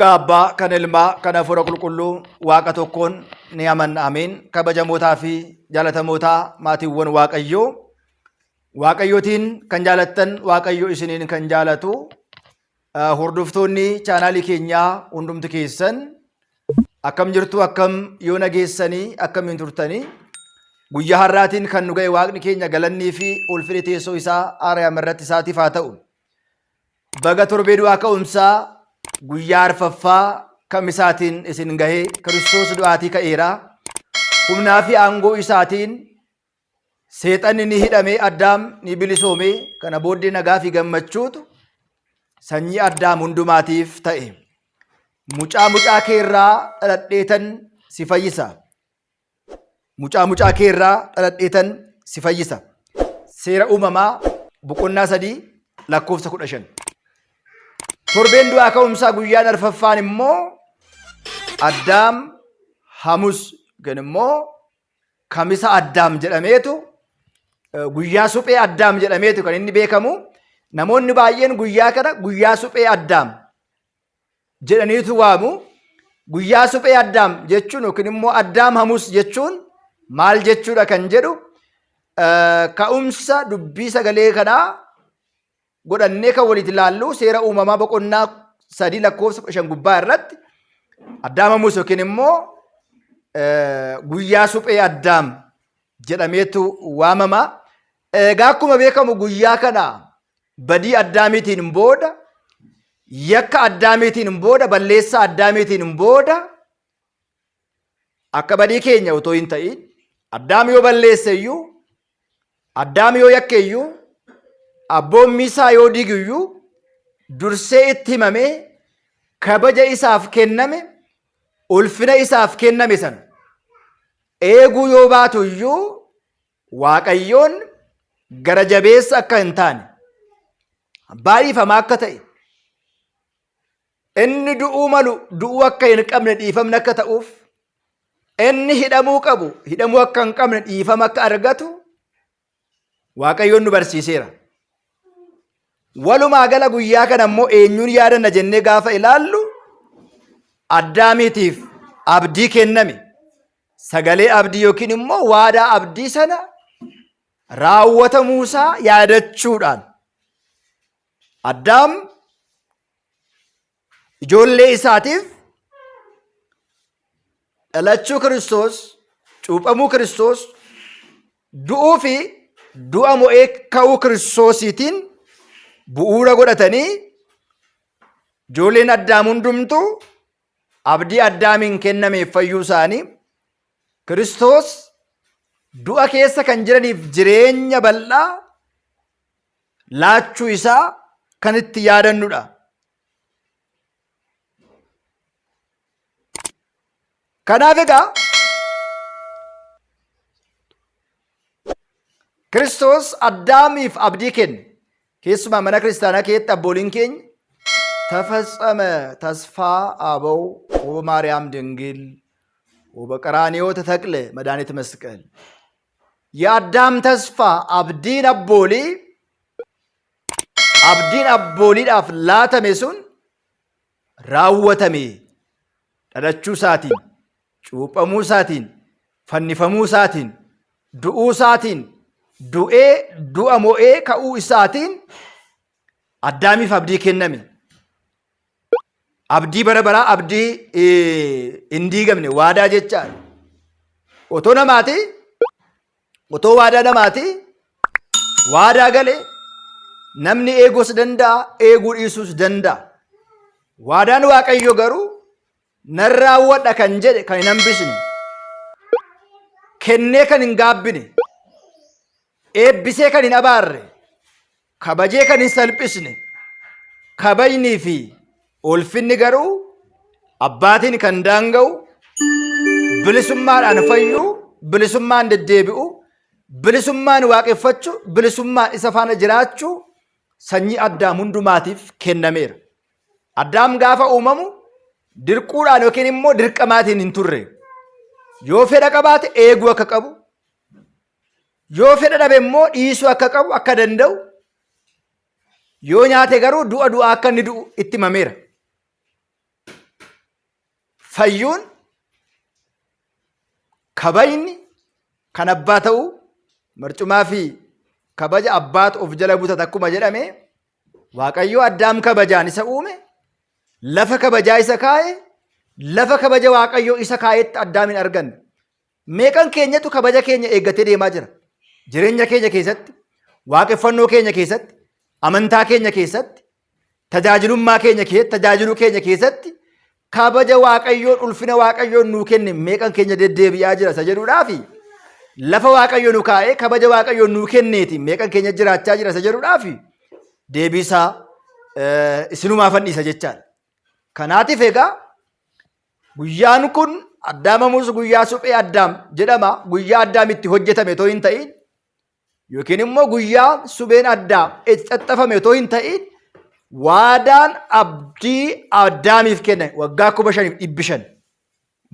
Maqaa Abbaa, kan Ilmaa, kan Hafuura Qulqulluu Waaqa tokkoon ni amanna. Ameen. Kabajamootaa fi jaalatamootaa maatiiwwan Waaqayyoo, Waaqayyootiin kan jaalattan, Waaqayyo isiniin kan jaalatu, hordoftoonni chaanaalii keenyaa hundumti keessan akkam jirtu? Akkam yoo nageessanii? Akkamiin turtanii? Guyyaa har'aatiin kan nu ga'e Waaqni keenya galannii fi ulfinni teessoo isaa Aariyaam irratti isaatiif haa ta'u. Baga torbee du'aa ka'umsaa guyyaa arfaffaa kamisaatiin isin gahee. Kiristoos du'aatii ka'eera. Humnaa fi aangoo isaatiin seexanni ni hidhame, Addaam ni bilisoome. Kana booddee nagaa fi gammachuutu sanyii Addaam hundumaatiif ta'e. Mucaa mucaa keerraa dhaladheetan si fayyisa. Mucaa mucaa keerraa dhaladheetan si fayyisa. Seera Uumamaa boqonnaa 3 lakkoofsa 15. Torbeen du'aa ka'umsaa guyyaan arfaffaan immoo Addaam Hamus yookiin immoo Kamisa Addaam jedhameetu, guyyaa suphee Addaam jedhameetu kan inni beekamu. Namoonni baay'een guyyaa kana guyyaa suphee Addaam jedhaniitu waamu. Guyyaa suphee Addaam jechuun yookiin immoo Addaam Hamus jechuun maal jechuudha kan jedhu ka'umsa dubbii sagalee kanaa godhannee kan walitti ilaallu Seera Uumamaa boqonnaa 3 lakkoofsa 15 gubbaa irratti Addaam Hamus yookiin immoo guyyaa suphee Addaam jedhameetu waamama. Egaa akkuma beekamu guyyaa kana badii Addaamiitiin booda, yakka Addaamiitiin booda, balleessaa Addaamiitiin booda, akka badii keenya otoo hin ta'in, Addaam yoo balleesse iyyuu, Addaam yoo yakke iyyuu, abboommii isaa yoo diigu iyyuu, dursee itti himamee kabaja isaaf kenname, ulfina isaaf kenname sana eeguu yoo baatu iyyuu, Waaqayyoon gara jabeessa akka hin taane, abbaa dhiifamaa akka ta'e, inni du'uu malu du'uu akka hin qabne dhiifamni akka ta'uuf, inni hidhamuu qabu hidhamuu akka hin qabne dhiifama akka argatu Waaqayyoon nu barsiiseera. Walumaa gala guyyaa kana immoo eenyuun yaadanna jennee gaafa ilaallu, Addaamiitiif abdii kenname, sagalee abdii yookiin immoo waadaa abdii sana raawwatamuusaa yaadachuudhaan, Addaam ijoollee isaatiif dhalachuu Kiristoos, cuuphamuu Kiristoos, du'uu fi du'a mo'ee ka'uu Kiristoosiitiin bu'uura godhatanii, ijoolleen Addaam hundumtuu abdii Addaamiin kennameef fayyuu isaanii, Kiristoos du'a keessa kan jiraniif jireenya bal'aa laachuu isaa kan itti yaadannudha. Kanaaf egaa Kiristoos Addaamiif abdii kenne. Keessumaa mana kiristaanaa keessatti abbooliin keenya ተፈጸመ ተስፋ አበው ወበማርያም ድንግል ወበቀራንዮ ተተክለ መድኃኒት መስቀል፣ የአዳም ተስፋ abdiin abboolii, abdiin abbooliidhaaf laatame sun raawwatame dhalachuu isaatiin, cuuphamuu isaatiin, fannifamuu isaatiin, du'uu isaatiin, du'ee du'a mo'ee ka'uu isaatiin Addaamiif abdii kenname. Abdii bara baraa, abdii hin diigamne, waadaa jechaadha. Otoo namaati, otoo waadaa namaati, waadaa gale namni eeguus danda'a, eeguu dhiisuus danda'a. Waadaan Waaqayyo garuu nan raawwadha kan jedhe kan hin hambisne, kennee kan hin gaabbine, eebbisee kan hin abaarre, kabajee kan hin salphisne, kabajnii fi ulfinni garuu abbaatiin kan daanga'u, bilisummaadhaan fayyuu, bilisummaan deddeebi'u, bilisummaan waaqeffachuu, bilisummaan isa faana jiraachuu sanyii Addaam hundumaatiif kennameera. Addaam gaafa uumamu dirquudhaan yookiin immoo dirqamaatiin hin turre. Yoo fedha qabaate eeguu akka qabu, yoo fedha dhabe immoo dhiisuu akka qabu, akka danda'u, yoo nyaate garuu du'a du'a akka inni du'u itti himameera. Fayyuun kabajni kan abbaa ta'u marcumaa fi kabaja abbaatu of jala butata akkuma jedhame Waaqayyo Addaam kabajaan isa uume lafa kabajaa isa kaa'e lafa kabaja Waaqayyo isa kaa'etti Addaam hin arganne. Meeqan keenyatu kabaja keenya eeggatee deemaa jira? Jireenya keenya keessatti, waaqeffannoo keenya keessatti, amantaa keenya keessatti, tajaajilummaa keenya keessatti, tajaajiluu keenya keessatti kabaja Waaqayyoon ulfina Waaqayyoon nuu kenne meeqan keenya deddeebi'aa jira isa jedhuudhaafi lafa Waaqayyo nu kaa'ee kabaja Waaqayyoon nuu kenneeti meeqan keenya jiraachaa jira isa jedhuudhaafi deebiisaa isinumaafan dhiisa jechaadha. Kanaatiif egaa guyyaan kun addaamamus guyyaa suphee addaam jedhama. Guyyaa addaam itti hojjetame otoo hin ta'in yookiin immoo guyyaa supheen addaam itti xaxxafame otoo hin ta'in waadaan abdii addaamiif kenname waggaa 5500.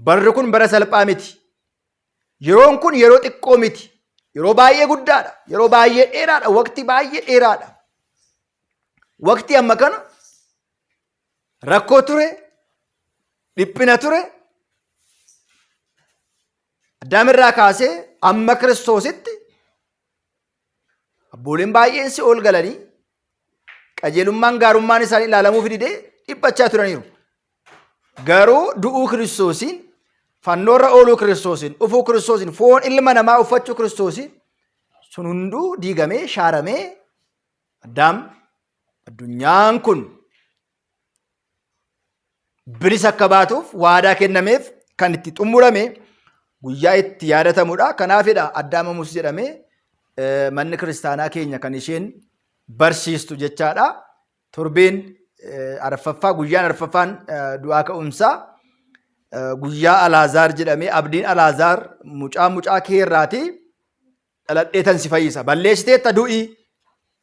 Barri kun bara salphaa miti. Yeroon kun yeroo xiqqoo miti. Yeroo baay'ee guddaadha. Yeroo baay'ee dheeraadha. Waqtii baay'ee dheeraadha. Waqtii amma kana rakkoo ture, dhiphina ture, Addaamirraa kaasee amma Kiristoositti abbooleen baay'een si'ool galanii qajeelummaan gaarummaan isaanii ilaalamuuf didee dhiphachaa turaniiru. Garuu du'uu Kiristoosiin, fannoorra ooluu Kiristoosiin, dhufuu Kiristoosiin, foon ilma namaa uffachuu Kiristoosiin sun hunduu diigamee shaaramee Addaam addunyaan kun bilisa akka baatuuf waadaa kennameef kan itti xumurame guyyaa itti yaadatamudha. Kanaafidha Addaamamus jedhamee manni kiristaanaa keenya kan isheen barsiistu jechaadha. Torbeen arfaffaa guyyaan arfaffaan du'aa ka'umsaa guyyaa Alaazaar jedhamee abdiin Alaazaar mucaa mucaa keerraati dhaladheetan si fayyisa. Balleessiteetta du'i.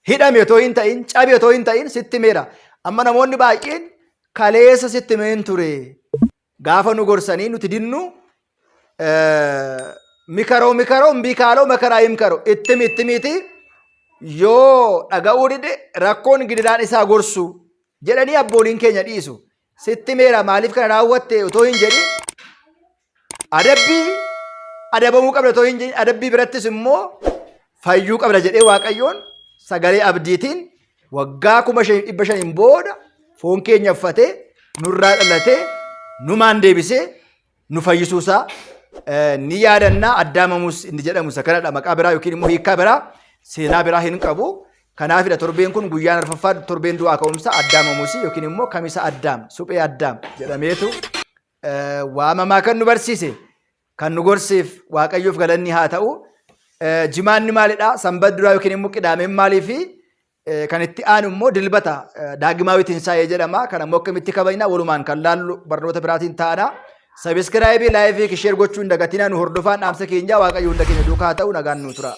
Hidhame otoo hin ta'in, cabe otoo hin ta'in sitti himeera. Amma namoonni baay'een kaleessa sitti himeen ture. Gaafa nu gorsanii nuti dinnu mikaroo mikaroo mbii kaaloo makaraa himkaroo ittimi ittimiiti yoo dhaga'uu dide rakkoon gidiraan isaa gorsu jedhanii abbooliin keenya dhiisu. Sitti himeera maaliif kana raawwatte otoo hin jedhin adabbii adabamuu qabda otoo hin jedhin adabbii birattis immoo fayyuu qabda jedhee Waaqayyoon sagalee abdiitiin waggaa 5500n booda foon keenya uffatee nurraa dhalatee numaan deebisee nu fayyisuusaa ni yaadannaa addaamamus inni jedhamu isa kanadha maqaa biraa yookiin immoo hiikkaa biraa seenaa biraa hin qabu. Kanaafidha torbeen kun guyyaan arfaffaa torbeen du'aa ka'umsa addaamamusi yookiin immoo kamisa addaam suphee addaam jedhameetu waamamaa kan nu barsiise kan nu gorseef waaqayyoof galanni haa ta'u. Jimaanni maalidha? Sanbat duraa yookiin immoo qidaameen maaliifi kan itti aanu immoo dilbata daagimaawi tinsaa'ee jedhama. Kan ammoo akkamitti kabajna walumaan kan laallu barnoota biraatiin ta'ana. Sabiskiraayibii, laayikii, sheer gochuu hin dagatinaa nu hordofaan dhaamsa keenya waaqayyo hunda keenya duukaa haa ta'u nagaan nu tura.